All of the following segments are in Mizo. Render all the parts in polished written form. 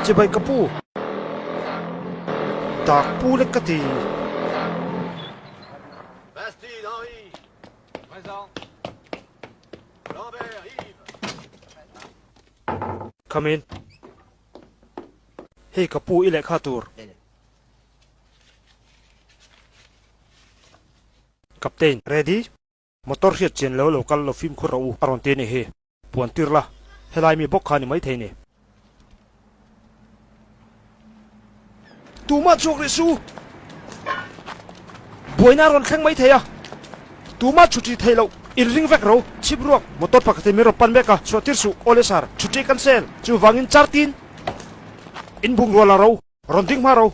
Chibai ka pu. Dak pu lek ka ti. Come in. Hei ka pu i lehkha tur. Captain, ready? Motor hriat chian lo lo kal lo fimkhur rawh u a rawn ti a nih hi. Puan tir la, helai mi bawk kha ni maithei ni. Tumah chhuak rih su! Buaina a rawn thleng maithei a, tumah chhuṭi theih loh inring vek ro. Chhip ruak, motor pakhatin min rawn pan mek a, chhuah tir suh, aw le sir, chhuṭi kan sel. Chuvangin chartin inbung rual a ro. Rawn ding hma ro.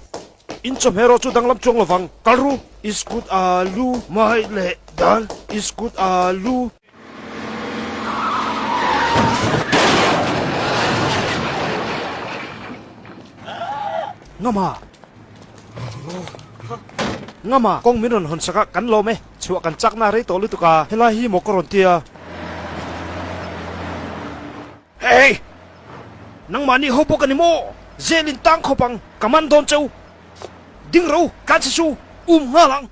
In chawhmeh erawh chu danglam chuang lovang. Kal ru. Iskut a lu mai leh dal. Iskut a lu. Ngama. Ngama. Kawng min rawn hawn sak a, kan lawm e. Chhuah kan chakna rei tawh lutuk a, helai hi maw ka rawn tia. Hey! Nangmahni ho bawk a ni maw? Zel in tang khawp ang, ka man dawn che u. Ding ro, tlan che su, um nghal ang.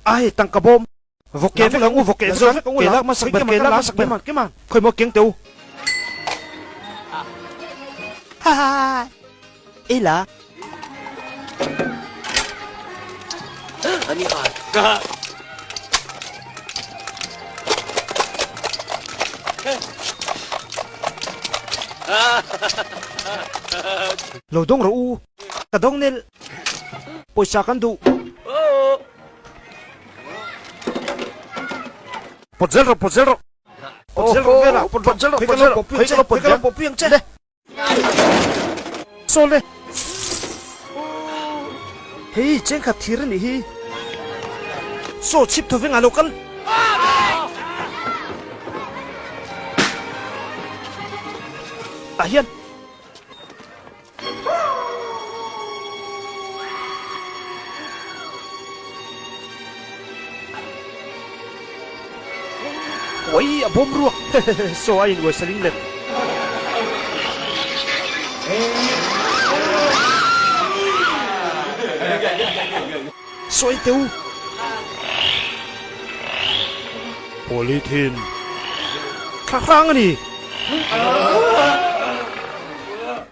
Ai, tangka bawm. Vawk ke vek ang u, vawk ke vek ang u, ke lak hmasak ber, ke lak hmasak ber, khawi maw keng teh u. Ha ha ha, ela. Lo dawng rawh u, ka dawng nel, pawisa kan duh. Pawt zel rawh, pawt zel rawh. Pawt zel rawh vela, pawt rawh, zel rawh, pawt zel rawh. Khawi ka lo pawt zel, pawt pui ang che. Saw le. Hei, chengkhat thir a nih hi. Saw chhip thaw vengah lo kal. Tah hian. Uai a bawm ruak saw a in uai saling let. Sawi teh u. Polythene thla hrang a ni.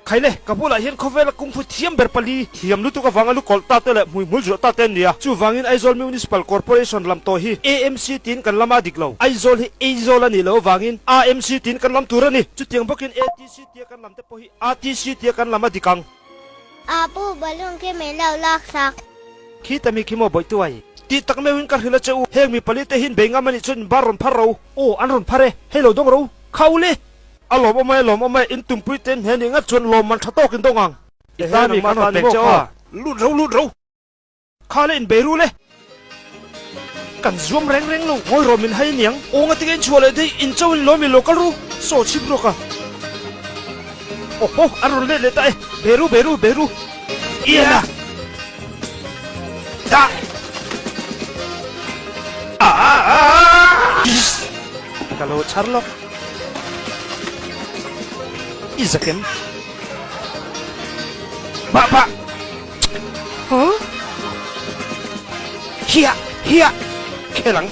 Khaile, ka bulah hian khawvela kungfu thiam ber pali thiam lutuk avanga lu kawlh ta te leh hmuihmul zuah ta te an ni a. Chuvangin Aizawl Municipal Corporation lam tawh hi AMC tiin kan lam a dik lo. Aizawl hi Aizawl a nih loh avangin AMC tiin kan lam tur a ni. Chutiang bawkin ATC tia kan lam te pawh hi RTC tia kan lam a dik ang. A pu balloon khi min lo lak sak. Khi ta mi khi maw bawih tuai. Tih tak meuhin ka hrilh a che u. Heng mi pali te hin bei ngam a nih chuan in bar rawn phar ro. Aw, an rawn phar e. Hei lo dawng ro. Kha u le. A lawm awm e, lawm awm e. In tumpui te hne nih ngat chuan lawm man tha tawk in dawng ang. I ta mi kan rawn pek che aw. Lut ro, lut ro. Kha le in bei ru le. Kan zuam reng reng lo. Ngawi rawh min hai niang. Aw nga tika in chhuah leh thei in cho in lawm i lo kal ru. Saw chhip rawk a. Aw haw an rawn let leh ta e. Bei ru bei ru bei ru. Ian a. Dah. Aaaa. Ka lo chhar lawk. I zakem. Bah bah. Huh? Hia! Hia! Khelang!